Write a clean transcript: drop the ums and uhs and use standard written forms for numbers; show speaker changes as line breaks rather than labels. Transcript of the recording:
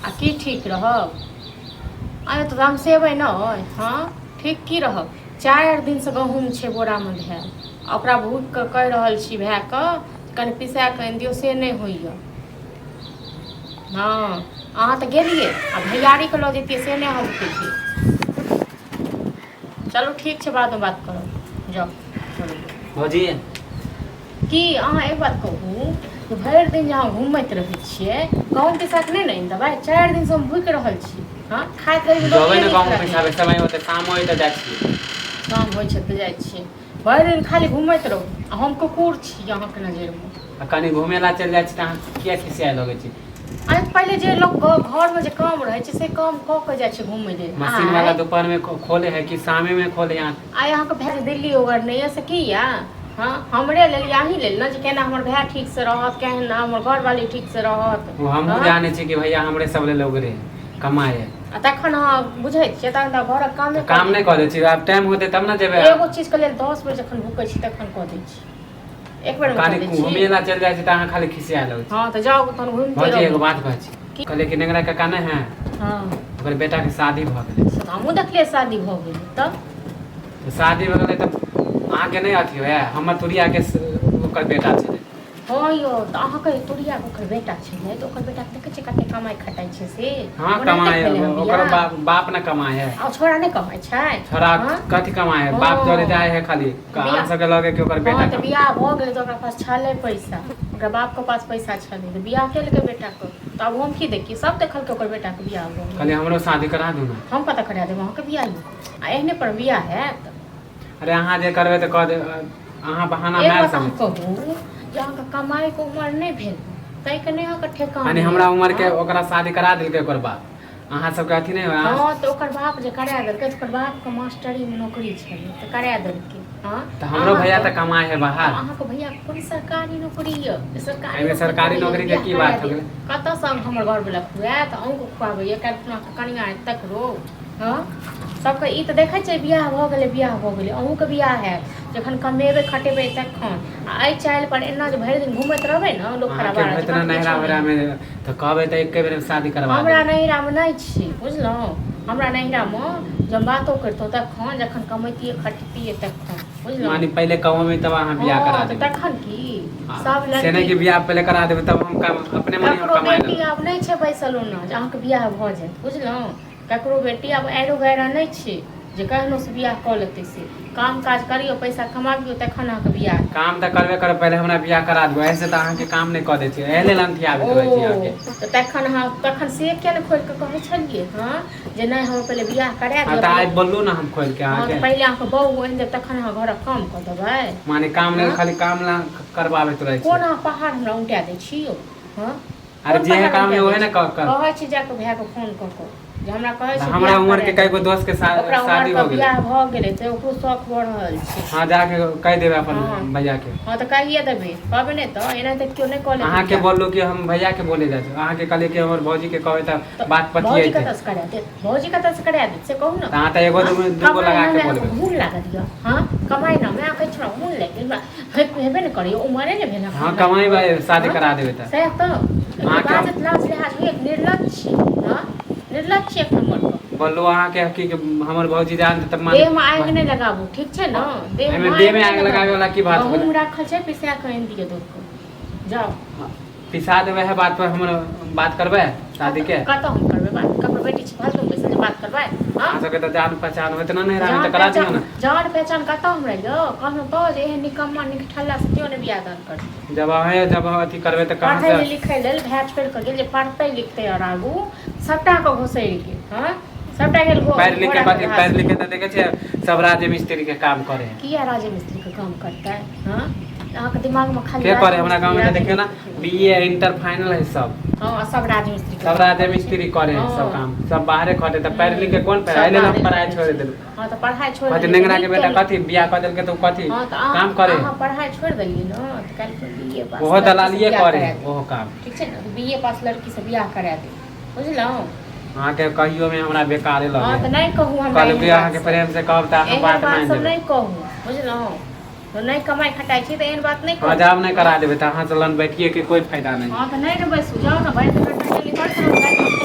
आ की ठीक रहब? आइ तऽ तमसेबै नहि। हँ, ठीक की रहब? 4 दिनसँ गहूँम छै बोरामे धयल, आ ओकरा भूखि कऽ कहि रहल छी भायके, कनि पिसा कऽ आनि दियौ, से नहि होइए। हँ, अहाँ तऽ गेलियै, आ भैयारीके लऽ जैतियै से नहि अहाँ बुते छै। चलू, ठीक छै, बादमे बात करब, जाउ।
भौजी।
की अहाँ एक बात कहू जे भरि दिन जे अहाँ घूमैत रहै छियै, गहूँम पिसा कऽ नहि ने आनि देबै? 4 दिनसँ हम भूखि रहल छी। हँ, खाइत रहै।
जेबै ने गाँव पिसाबे, समय होतै, शाम होइ तऽ जाइ छियै।
शाम होइ छै तऽ जाइ छियै। भरि दिन खाली घूमैत रहू आ हम कुकुर छी अहाँके नजरिमे?
आ कनि घूमे ला चलि जाइ छी तऽ अहाँ किया खिसियाए लगै छी?
आ पहिले जे लोक घरमे जे काम रहै छै, से काम कऽ के जाइ छै घूमै लेल।
मशीन वाला दोपहर में खोले है कि शामे में खोले यहाँ?
आइ अहाँके भाय दिल्ली ओगरने यऽ, से किया? हँ, हमरे लेल या अहीं लेल ने, जे केना हमर भाय ठीकसँ रहत, केहन हमर घरवाली ठीकसँ रहत।
वो हमहूँ जानै छी कि भैया हमरे सब लेल ओगरे है, कमाए है।
आ तखन अहाँ बुझै छियै, तखन तऽ घरक कामे
तऽ काम नहि कऽ दै छी। आब टाइम होतै तब ने जेबै।
एगो चीजके लेल 10 बेर जखन भूकै छी तखन कऽ दै छी, एक बेर
कनि घूमे ला चलि जाइ छी तऽ अहाँ खाली खिसिया लगै छी।
हँ, तऽ जाउ तहन, घुमिते
भौजी,
रहू।
एगो बात कहै छी। कहलियै कि नेंगरा काका नहि है?
हँ।
ओकर बेटाके शादी भऽ गेलै।
से तऽ हमहूँ देखलियै, शादी भऽ गेलै तऽ?
तऽ शादी भऽ गेलै तऽ अहाँके नहि अथी होइए? हमर तुरियाके ओकर बेटा छलै।
हँ यौ, तऽ अहाँके तुरियाके ओकर बेटा छलै, तऽ ओकर बेटाके देखै छियै कते कमाइ खटाइ छै से?
हँ।
ओनाहिते
कमाइ
भेलै हन
ओकर
बियाह?
बाप, बाप ने कमाइ है।
आ छोड़ा नहि कमाइ छै?
छोड़ा
हँ?
कथी कमाइ है? बाप जरे जाइ है खाली। अहाँ सबके लगे कि ओकर बेटा
तऽ बियाह भऽ गेलै तऽ ओकरा पास छलै पैसा, ओकरा बापके पास पैसा छलै तऽ बियाह केलकै बेटाके। तऽ आब हम की देखियै? सब देखलकै, ओकर बेटाके बियाह भऽ गेलै।
कहलियै हमरो शादी करा दू ने।
हम कतऽ करा देब अहाँके बियाह यौ? आ एहने पर बियाह हैत?
अरे, अहाँ जे करबै तऽ कह देब, अहाँ बहाना
एक
मारि
बात अहाँ
सकै छी।
कहू जे अहाँके कमाइके उमर नहि भेल, ताहिके नहि अहाँके ठेकान
यानी
यऽ,
हमरा उमर के
हँ?
ओकरा शादी करा देलकै ओकर बाप, अहाँ सबके अथी नहि होय?
हँ, तऽ ओकर बाप जे करा देलकै तऽ ओकर बापके मास्टरीमे नौकरी छलै तऽ करा देलकै। हँ।
तऽ हमरो भैया
अहाँके
तऽ कमाइ है बाहर।
अहाँके भैया कोन सरकारी नौकरी यऽ जे सरकारी
एहिमे
नौकरी
सरकारी
करैए
नौकरी के
बियाह
की
करा
बात हो
देत?
गेलै?
कतऽसँ हमर घरवला खुआएत? अहूँके खुआबैए, काल्हि खुना कनिआँ आयत तकरो। हँ, सबके ई तऽ देखै छियै, बियाह भऽ गेलै, बियाह भऽ गेलै। अहूँके बियाह हैत जखन कमेबै खटेबै तखन। आ एहि चालि पर एना जे भरि दिन घुमैत रहबै ने, लोक
अहाँके
खराबा
होइत ने नैहरा वैहरा मे तऽ कहबै तऽ एके बेर मे शादी करवा
हमरा
देबै।
नैहरामे नहि छी, बुझलहुँ? हमरा नैहरामे जब बातो करितहुँ तखन जखन कमैतियै खटतियै तखन, बुझलहुँ?
माने पहिले कमेबै तब अहाँ बियाह करा
हँ, तऽ
देबै?
तखन की सब
से नहि
लड़की
कि बियाह पहिले करा देबै तब हम अपने मने हम
ककरो
कमाए
बेटी
लेबै।
आब नहि छै बैसल ओना जे अहाँके बियाह भऽ जायत, बुझलहुँ? ककरो बेटी आब आइरो गैरा नहि छै जे केहनो से बियाह कऽ लेतै। से काम काज करियौ, पैसा कमाबियौ, तखन अहाँके बियाह हैत।
काम तऽ करबे करब, पहिले हमरा बियाह करा देबै। ऐसे तऽ अहाँके काम नहि कऽ दै छी, एहि लेल
ओ
अंठियाबैत रहै छी अहाँके।
तऽ तखन अहाँ तखन से किया नहि खोलि कऽ कहै छलियै? हँ, जे नहि, हम पहिले बियाह करा
हँ
दिअ।
तऽ आइ
पहिले
बोललू ने हम खोलि के
हँ, तऽ
अहाँके।
पहिले अहाँके बहू आनि देब, तखन अहाँ घरक काम कऽ देबै?
माने काम लेल
हँ।
खाली काम ला करबाबैत रहै
कोन
छी।
अहाँ पहाड़ हमरा उल्टा दै छी यौ? हँ?
अरे
कोन
जे
पहाड़
काम
उल्टा
है
दै
ओहे
छी?
ने कर कर।
कहै छी जाकऽ भायके फोन कऽ कऽ जे हमरा कहै छै
हमरा
बियाह
उमर
करा
के कई गो
देबै।
दोस्त के
ओकरा
शादी
उमरके
हो गेलै।
बियाह भऽ गेलै तऽ ओकरो शौक भऽ रहल छै।
हँ, जाके कहि देबै अपन
हँ।
भैया के।
हँ, तऽ कहिए देबै, कहबै नहि तऽ एना तऽ केओ नहि कऽ लेतै
अहाँके
बियाह।
बोललू कि हम भैया के बोले जाइ छी, अहाँके कहलियै कि हमर भौजी के कहबै तऽ
तऽ
बात
भौजी
पतियेतै।
कतऽसँ करा देत? भौजी कतऽसँ करा देत, से कहू ने?
तऽ अहाँ तऽ एगो
हँ,
दूगो दूगो
कमाइ
लगा के
ने अहाँके
बोलबै।
घून लागत यऽ? हँ, कमाइ ने अहाँ कहै छी हमरा घून लागि गेल। हमरा हेबे ने करैए, उमरे ने भेल
हँ,
एखन।
कमाइबै, शादी
हँ,
करा देबै तऽ।
सएह तऽ
अहाँके हम
बाजत लाज लिहाज होइए? निर्लज छी। हँ, निर्लज छी एक नम्बरके।
बोललू अहाँके कि हमर भौजी जान तऽ माने
देहमे आगि नहि लगाबू, ठीक छै ने?
एहिमे
देहमे
देह
आगि
मे
नहि
आगि लगाबे
लगाबू।
वाला की बात हो गेलै?
गहूँम राखल छै, पिसा कऽ आनि दिअ दौड़ कऽ, जाउ।
पिसा देबै है बात पर हमर बात करबै शादी के?
कतऽ हम करबै बात? ककरो बेटी छै फालतू बैसल जे बात करबै? हँ?
अहाँ सबके तऽ जान पहचान होइत ने नैहरा मे,
जान
तऽ करा दियौ
पहचान
ने।
जान पहचान कतऽ हमरा यौ? कहलहुँ तऽ जे एहन निकम्मा निकठल्ला से केओ नहि बियाह दान करतै।
जब अहें जब अथी करबै तऽ कहाँ
पढ़ै
से
लिखै लेल भाय छोड़ि कऽ गेल जे पढ़तै लिखतै आओर आगू सभटाके घोसरि गेल। हँ, सभटा गेल
पढ़ि लिख के
घोड़ाके
कथी?
घास।
पढ़ि लिख के तऽ देखै छियै सब राजे मिस्त्री के काम करे है।
किया राजे मिस्त्रीके काम करतै? हँ, अहाँके दिमागमे खाली
के करे?
राजे
हमरा गाँव
मिस्त्री
में तऽ
राजे
देखियौ ने,
मिस्त्री।
बी ए इंटर फाइनल है सब।
हँ, सब राजमिस्त्री के
सब
काम
राजे
करै छै।
मिस्त्री करे है सब काम, सब बाहरे खटे। तऽ पढ़ि लिख के कोन फायदा?
सब
एहि लेल हम
बाहरे
पढ़ाई
खटै
छोड़ि
छै।
देलहुँ।
हँ, तऽ पढ़ाइ छोड़ि
कहते
देलियै तऽ
नेंगरा के
नीक
बेटा
केलहुँ।
कथी बियाह कऽ देलकै तऽ ओ कथी
हँ, तऽ अहाँ
काम करे?
अहाँ पढ़ाइ छोड़ि देलियै ने, तऽ काल्हि खुन बी ए पास
ओहो
लड़कीसँ
दलालिये
बियाह
करे
करा
है
देब।
ओहो काम।
ठीक छै ने? बी ए पास लड़कीसँ बियाह करा देब, बुझलहुँ?
अहाँके कहियो मे हमरा बेकारे
हँ,
लगे।
तऽ नहि कहू हमरा
कहलहुँ
एहन
कि
बात
अहाँके
सब।
प्रेम से कहब तऽ अहाँ
एहन
बात
बात
मानि
सब
लेबै।
नहि कहू, बुझलहुँ? तऽ नहि कमाइ खटाइ छी तऽ एहन बात नहि
हँ,
कहू।
जाब नहि
हँ
करा देबै तऽ अहाँ से लन बैठिए के कोई फायदा नहीं।
हँ, तऽ नहि ने बैसू, जाउ ने। भरि दिन टटली करैत रहू, रातिमे